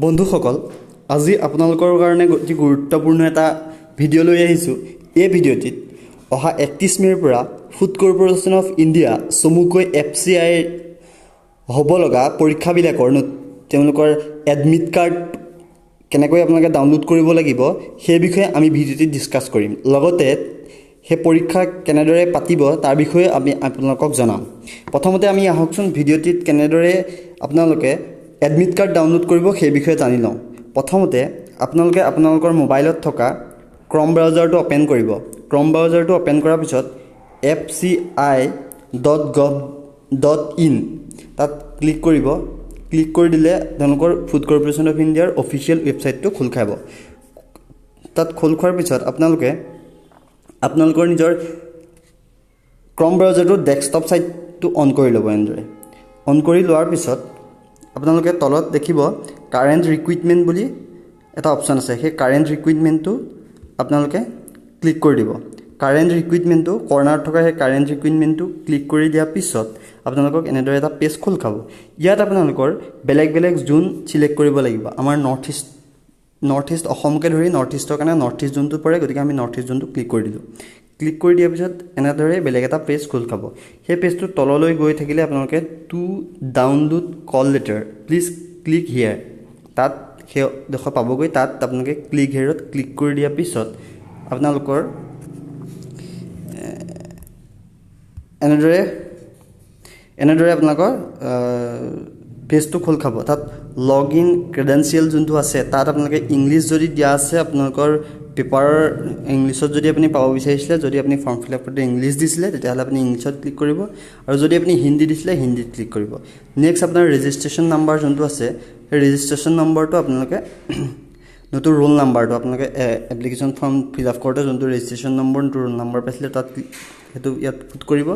বন্ধুসকল, আজি আপোনালোকৰ কাৰণে অতি গুৰুত্বপূৰ্ণ এটা ভিডিঅ' লৈ আহিছোঁ। এই ভিডিঅ'টিত অহা 31 মে'ৰ পৰা ফুড কৰ্প'ৰেশ্যন অফ ইণ্ডিয়া, চমুকৈ এফচিআইৰ হ'ব লগা পৰীক্ষাবিলাকৰ তেওঁলোকৰ এডমিট কাৰ্ড কেনেকৈ আপোনালোকে ডাউনলোড কৰিব লাগিব, সেই বিষয়ে আমি ভিডিঅ'টিত ডিছকাছ কৰিম। লগতে সেই পৰীক্ষা কেনেদৰে পাতিব, তাৰ বিষয়ে আমি আপোনালোকক জনাম। প্ৰথমতে আমি আহকচোন, ভিডিঅ'টিত কেনেদৰে আপোনালোকে এডমিট কাৰ্ড ডাউনলোড কৰিব, সেই বিষয়ে জানি লওঁ। প্ৰথমতে আপোনালোকে আপোনালোকৰ মোবাইলত থকা ক্ৰম ব্ৰাউজাৰটো অ'পেন কৰিব। ক্ৰম ব্ৰাউজাৰটো অ'পেন কৰাৰ পিছত fci.gov.in তাত ক্লিক কৰিব। ক্লিক কৰি দিলে তেওঁলোকৰ ফুড কৰ্প'ৰেশ্যন অফ ইণ্ডিয়াৰ অফিচিয়েল ৱেবছাইটটো খোল খাব। তাত খোল খোৱাৰ পিছত আপোনালোকে আপোনালোকৰ নিজৰ ক্ৰম ব্ৰাউজাৰটো ডেস্কটপ ছাইটটো অন কৰি ল'ব। এনেদৰে অন কৰি লোৱাৰ পিছত আপোনালোকে তলত দেখিব কাৰেণ্ট ৰিক্ৰুইটমেণ্ট বুলি এটা অপশ্যন আছে। সেই কাৰেণ্ট ৰিক্ৰুইটমেণ্টটো আপোনালোকে ক্লিক কৰি দিব। কাৰেণ্ট ৰিক্ৰুইটমেণ্টটো, কৰ্ণাৰত থকা সেই কাৰেণ্ট ৰিক্ৰুইটমেণ্টটো ক্লিক কৰি দিয়াৰ পিছত আপোনালোকক এনেদৰে এটা পেজ খোল খাব। ইয়াত আপোনালোকৰ বেলেগ বেলেগ জোন চিলেক্ট কৰিব লাগিব। আমাৰ নৰ্থ ইষ্ট অসমকে ধৰি নৰ্থ ইষ্টৰ কাৰণে নৰ্থ ইষ্ট জোনটো পৰে, গতিকে আমি নৰ্থ ইষ্ট জোনটো ক্লিক কৰি দিলোঁ। ক্লিক কৰি দিয়াৰ পিছত এনেদৰে বেলেগ এটা পেজ খোল খাব। সেই পেজটোৰ তললৈ গৈ থাকিলে আপোনালোকে "To download call letter, please click here" তাত সেইডোখৰ পাবগৈ। তাত আপোনালোকে ক্লিক হেয়াৰত ক্লিক কৰি দিয়াৰ পিছত আপোনালোকৰ এনেদৰে আপোনালোকৰ পেজটো খোল খাব। তাত লগ ইন ক্ৰেডেঞ্চিয়েল যোনটো আছে, তাত আপোনালোকে ইংলিছ যদি দিয়া আছে, আপোনালোকৰ পেপাৰৰ ইংলিছত যদি আপুনি পাব বিচাৰিছিলে, যদি আপুনি ফৰ্ম ফিল আপ কৰোঁতে ইংলিছ দিছিলে, তেতিয়াহ'লে আপুনি ইংলিছত ক্লিক কৰিব আৰু যদি আপুনি হিন্দী দিছিলে, হিন্দীত ক্লিক কৰিব। নেক্সট আপোনাৰ ৰেজিষ্ট্ৰেশ্যন নাম্বাৰ যোনটো আছে, সেই ৰেজিষ্ট্ৰেশ্যন নম্বৰটো আপোনালোকে নতুন ৰোল নাম্বাৰটো, আপোনালোকে এপ্লিকেশ্যন ফৰ্ম ফিল আপ কৰোঁতে যোনটো ৰেজিষ্ট্ৰেশ্যন নম্বৰ, যোনটো ৰোল নাম্বাৰ পাইছিলে, তাত সেইটো ইয়াত পুট কৰিব।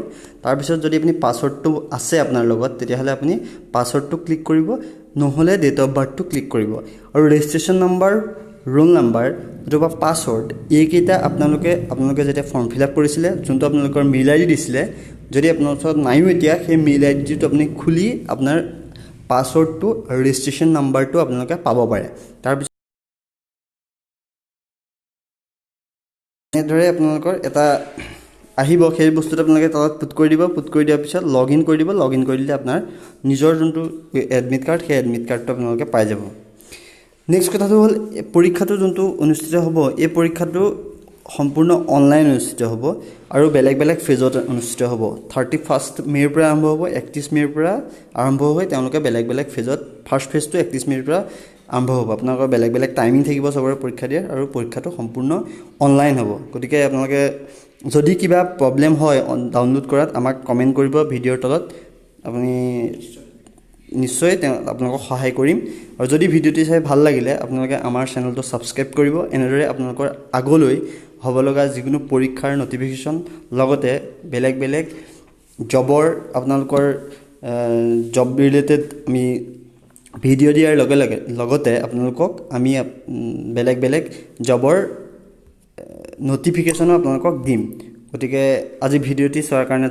তাৰপিছত যদি আপুনি পাছৱৰ্ডটো আছে আপোনাৰ লগত, তেতিয়াহ'লে আপুনি পাছৱৰ্ডটো ক্লিক কৰিব, নহ'লে ডেট অফ বাৰ্থটো ক্লিক কৰিব। আৰু ৰেজিষ্ট্ৰেশ্যন নম্বৰ, ৰোল নাম্বাৰ অথবা পাছৱৰ্ড, এইকেইটা আপোনালোকে যেতিয়া ফৰ্ম ফিল আপ কৰিছিলে, যোনটো আপোনালোকৰ মেইল আই ডি দিছিলে, যদি আপোনাৰ ওচৰত নাইও এতিয়া, সেই মেইল আই ডিটো আপুনি খুলি আপোনাৰ পাছৱৰ্ডটো আৰু ৰেজিষ্ট্ৰেশ্যন নাম্বাৰটো আপোনালোকে পাব পাৰে। তাৰপিছত এনেদৰে আপোনালোকৰ এটা আহিব। সেই বস্তুটো আপোনালোকে তলত পুট কৰি দিব। পুট কৰি দিয়াৰ পিছত লগ ইন কৰি দিব। লগ ইন কৰি দিলে আপোনাৰ নিজৰ যোনটো এডমিট কাৰ্ড, সেই এডমিট কাৰ্ডটো আপোনালোকে পাই যাব। নেক্সট কথাটো হ'ল, পৰীক্ষাটো যোনটো অনুষ্ঠিত হ'ব, এই পৰীক্ষাটো সম্পূৰ্ণ অনলাইন অনুষ্ঠিত হ'ব আৰু বেলেগ বেলেগ ফেজত অনুষ্ঠিত হ'ব। 31 মে'ৰ পৰা আৰম্ভ হ'ব। 31 মে'ৰ পৰা আৰম্ভ হৈ তেওঁলোকে বেলেগ বেলেগ ফেজত, ফাৰ্ষ্ট ফেজটো 31 মে'ৰ পৰা আৰম্ভ হ'ব। আপোনালোকৰ বেলেগ বেলেগ টাইমিং থাকিব চবৰে পৰীক্ষা দিয়াৰ আৰু পৰীক্ষাটো সম্পূৰ্ণ অনলাইন হ'ব। গতিকে আপোনালোকে যদি কিবা প্ৰব্লেম হয় ডাউনলোড কৰাত, আমাক কমেণ্ট কৰিব ভিডিঅ'ৰ তলত। আপুনি নিশ্চয় তেওঁ আপোনালোকক সহায় কৰিম। আৰু যদি ভিডিঅ'টি চাই ভাল লাগিলে, আপোনালোকে আমাৰ চেনেলটো ছাবস্ক্ৰাইব কৰিব। এনেদৰে আপোনালোকৰ আগলৈ হ'ব লগা যিকোনো পৰীক্ষাৰ ন'টিফিকেশ্যন, লগতে বেলেগ বেলেগ জবৰ, আপোনালোকৰ জব ৰিলেটেড আমি ভিডিঅ' দিয়াৰ লগে লগে, লগতে আপোনালোকক আমি বেলেগ বেলেগ জবৰ ন'টিফিকেশ্যনো আপোনালোকক দিম। গতিকে আজি ভিডিঅ'টি চোৱাৰ কাৰণে